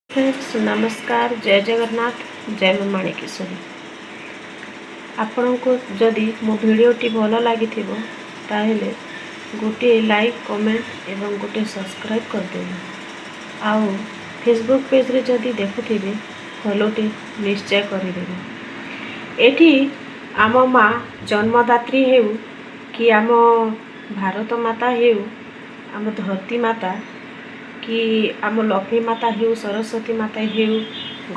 Friends, ନମସ୍କାର। ଜୟ ଜଗନ୍ନାଥ, ଜୟ ମା ମାଣିକେଶ୍ୱରୀ। ଆପଣଙ୍କୁ ଯଦି ମୋ ଭିଡ଼ିଓଟି ଭଲ ଲାଗିଥିବ, ତାହେଲେ ଗୋଟିଏ ଲାଇକ୍, କମେଣ୍ଟ ଏବଂ ଗୋଟିଏ ସବସ୍କ୍ରାଇବ୍ କରିଦେବେ। ଆଉ ଫେସବୁକ୍ ପେଜ୍ରେ ଯଦି ଦେଖୁଥିବେ, ଫଲୋଟି ନିଶ୍ଚୟ କରିଦେବେ। ଏଠି ଆମ ମା ଜନ୍ମଦାତ୍ରୀ ହେଉ କି ଆମ ଭାରତ ମାତା ହେଉ, ଆମ ଧରତୀ ମାତା କି ଆମ ଲକ୍ଷ୍ମୀ ମାତା ହେଉ, ସରସ୍ୱତୀ ମାତା ହେଉ,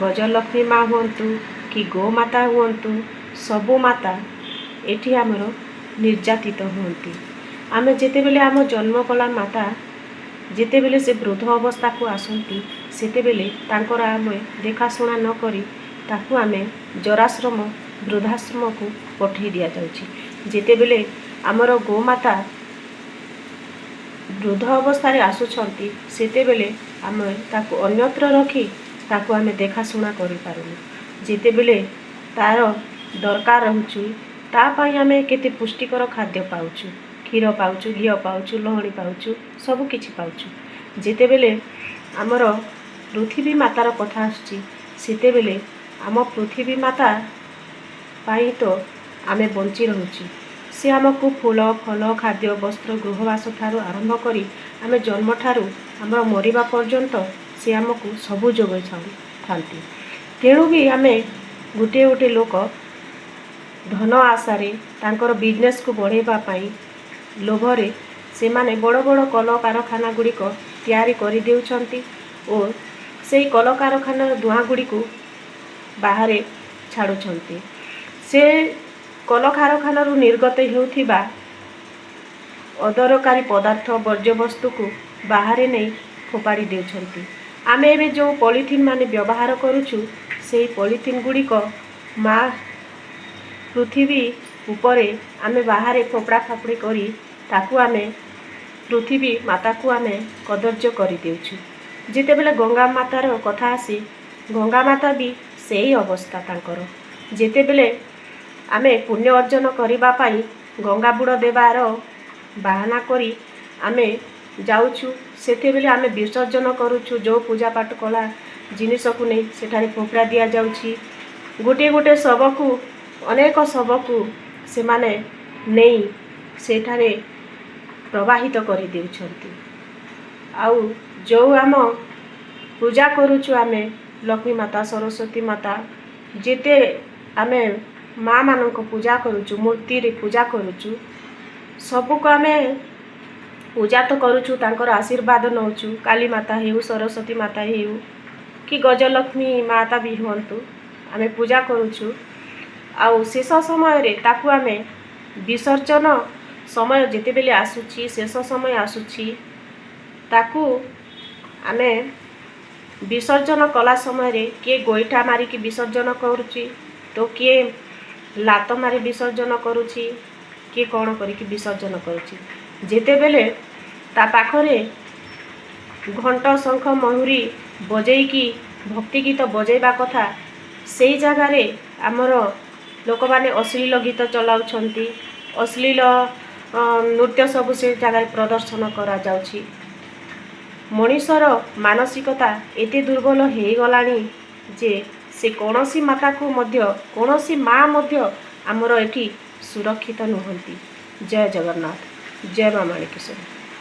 ଗଜଲକ୍ଷ୍ମୀ ମା ହୁଅନ୍ତୁ କି ଗୋମାତା ହୁଅନ୍ତୁ, ସବୁ ମାତା ଏଠି ଆମର ନିର୍ଯାତିତ ହୁଅନ୍ତି। ଆମେ ଯେତେବେଳେ ଆମ ଜନ୍ମ କଲା ମାତା ଯେତେବେଳେ ସେ ବୃଦ୍ଧ ଅବସ୍ଥାକୁ ଆସନ୍ତି, ସେତେବେଳେ ତାଙ୍କର ଆମେ ଦେଖାଶୁଣା ନ କରି ତାକୁ ଆମେ ଜରାଶ୍ରମ, ବୃଦ୍ଧାଶ୍ରମକୁ ପଠାଇ ଦିଆଯାଉଛି। ଯେତେବେଳେ ଆମର ଗୋମାତା ବୃଦ୍ଧ ଅବସ୍ଥାରେ ଆସୁଛନ୍ତି, ସେତେବେଳେ ଆମେ ତାକୁ ଅନ୍ୟତ୍ର ରଖି ତାକୁ ଆମେ ଦେଖାଶୁଣା କରିପାରୁନୁ। ଯେତେବେଳେ ତା'ର ଦରକାର ରହୁଛି, ତା ପାଇଁ ଆମେ କେତେ ପୁଷ୍ଟିକର ଖାଦ୍ୟ ପାଉଛୁ, କ୍ଷୀର ପାଉଛୁ, ଘିଅ ପାଉଛୁ, ଲହୁଣୀ ପାଉଛୁ, ସବୁ କିଛି ପାଉଛୁ। ଯେତେବେଳେ ଆମର ପୃଥିବୀ ମାତାର କଥା ଆସୁଛି, ସେତେବେଳେ ଆମ ପୃଥିବୀ ମାତା ପାଇଁ ତ ଆମେ ବଞ୍ଚି ରହୁଛୁ। ସେ ଆମକୁ ଫୁଲ, ଫଳ, ଖାଦ୍ୟ, ବସ୍ତ୍ର, ଗୃହବାସ ଠାରୁ ଆରମ୍ଭ କରି ଆମେ ଜନ୍ମଠାରୁ ଆମର ମରିବା ପର୍ଯ୍ୟନ୍ତ ସେ ଆମକୁ ସବୁ ଯୋଗାଇଥାନ୍ତି। ତେଣୁ ବି ଆମେ ଗୋଟିଏ ଗୋଟିଏ ଲୋକ ଧନ ଆଶାରେ, ତାଙ୍କର ବିଜନେସ୍କୁ ବଢ଼ାଇବା ପାଇଁ ଲୋଭରେ ସେମାନେ ବଡ଼ ବଡ଼ କଳକାରଖାନା ଗୁଡ଼ିକ ତିଆରି କରିଦେଉଛନ୍ତି ଓ ସେଇ କଳକାରଖାନାର ଧୂଆଁ ଗୁଡ଼ିକୁ ବାହାରେ ଛାଡ଼ୁଛନ୍ତି। ସେ କଳକାରଖାନାରୁ ନିର୍ଗତ ହେଉଥିବା ଅଦରକାରୀ ପଦାର୍ଥ, ବର୍ଜ୍ୟବସ୍ତୁକୁ ବାହାରେ ନେଇ ଫୋପାଡ଼ି ଦେଉଛନ୍ତି। ଆମେ ଏବେ ଯେଉଁ ପଲିଥିନ୍ ମାନେ ବ୍ୟବହାର କରୁଛୁ, ସେଇ ପଲିଥିନ୍ ଗୁଡ଼ିକ ମା ପୃଥିବୀ ଉପରେ ଆମେ ବାହାରେ ଫୋପଡ଼ା ଫାପଡ଼ି କରି ତାକୁ ଆମେ ପୃଥିବୀ ମାତାକୁ ଆମେ କଦର୍ଯ୍ୟ କରିଦେଉଛୁ। ଯେତେବେଳେ ଗଙ୍ଗା ମାତାର କଥା ଆସେ, ଗଙ୍ଗା ମାତା ବି ସେଇ ଅବସ୍ଥା ତାଙ୍କର। ଯେତେବେଳେ ଆମେ ପୁଣ୍ୟ ଅର୍ଜନ କରିବା ପାଇଁ ଗଙ୍ଗା ବୁଡ଼ ଦେବାର ବାହାନା କରି ଆମେ ଯାଉଛୁ, ସେତେବେଳେ ଆମେ ବିସର୍ଜନ କରୁଛୁ। ଯେଉଁ ପୂଜା ପାଠ କଲା ଜିନିଷକୁ ନେଇ ସେଠାରେ ଫୋପଡ଼ା ଦିଆଯାଉଛି। ଗୋଟିଏ ଗୋଟିଏ ଶବକୁ, ଅନେକ ଶବକୁ ସେମାନେ ନେଇ ସେଠାରେ ପ୍ରବାହିତ କରିଦେଉଛନ୍ତି। ଆଉ ଯେଉଁ ଆମ ପୂଜା କରୁଛୁ ଆମେ ଲକ୍ଷ୍ମୀ ମାତା, ସରସ୍ୱତୀ ମାତା, ଯେତେ ଆମେ ମା' ମାନଙ୍କ ପୂଜା କରୁଛୁ, ମୂର୍ତ୍ତିରେ ପୂଜା କରୁଛୁ, ସବୁକୁ ଆମେ ପୂଜା ତ କରୁଛୁ, ତାଙ୍କର ଆଶୀର୍ବାଦ ନେଉଛୁ। କାଳୀ ମାତା ହେଉ, ସରସ୍ୱତୀ ମାତା ହେଉ କି ଗଜଲକ୍ଷ୍ମୀ ମାତା ବି ହୁଅନ୍ତୁ, ଆମେ ପୂଜା କରୁଛୁ। ଆଉ ଶେଷ ସମୟରେ ତାକୁ ଆମେ ବିସର୍ଜନ ସମୟ ଯେତେବେଳେ ଆସୁଛି, ଶେଷ ସମୟ ଆସୁଛି, ତାକୁ ଆମେ ବିସର୍ଜନ କଲା ସମୟରେ କିଏ ଗୋଇଠା ମାରିକି ବିସର୍ଜନ କରୁଛି ତ କିଏ ଲାତ ମାରି ବିସର୍ଜନ କରୁଛି, କିଏ କ'ଣ କରିକି ବିସର୍ଜନ କରୁଛି। ଯେତେବେଳେ ତା ପାଖରେ ଘଣ୍ଟ, ଶଙ୍ଖ, ମହୁରୀ ବଜେଇକି ଭକ୍ତି ଗୀତ ବଜେଇବା କଥା, ସେଇ ଜାଗାରେ ଆମର ଲୋକମାନେ ଅଶ୍ଳୀଳ ଗୀତ ଚଲାଉଛନ୍ତି। ଅଶ୍ଳୀଳ ନୃତ୍ୟ ସବୁ ସେ ଜାଗାରେ ପ୍ରଦର୍ଶନ କରାଯାଉଛି। ମଣିଷର ମାନସିକତା ଏତେ ଦୁର୍ବଳ ହେଇଗଲାଣି ଯେ ସେ କୌଣସି ମାତାକୁ ମଧ୍ୟ, କୌଣସି ମା ମଧ୍ୟ ଆମର ଏଠି ସୁରକ୍ଷିତ ନୁହନ୍ତି। ଜୟ ଜଗନ୍ନାଥ, ଜୟ ମା ମାଣିକେଶ୍ୱରୀ।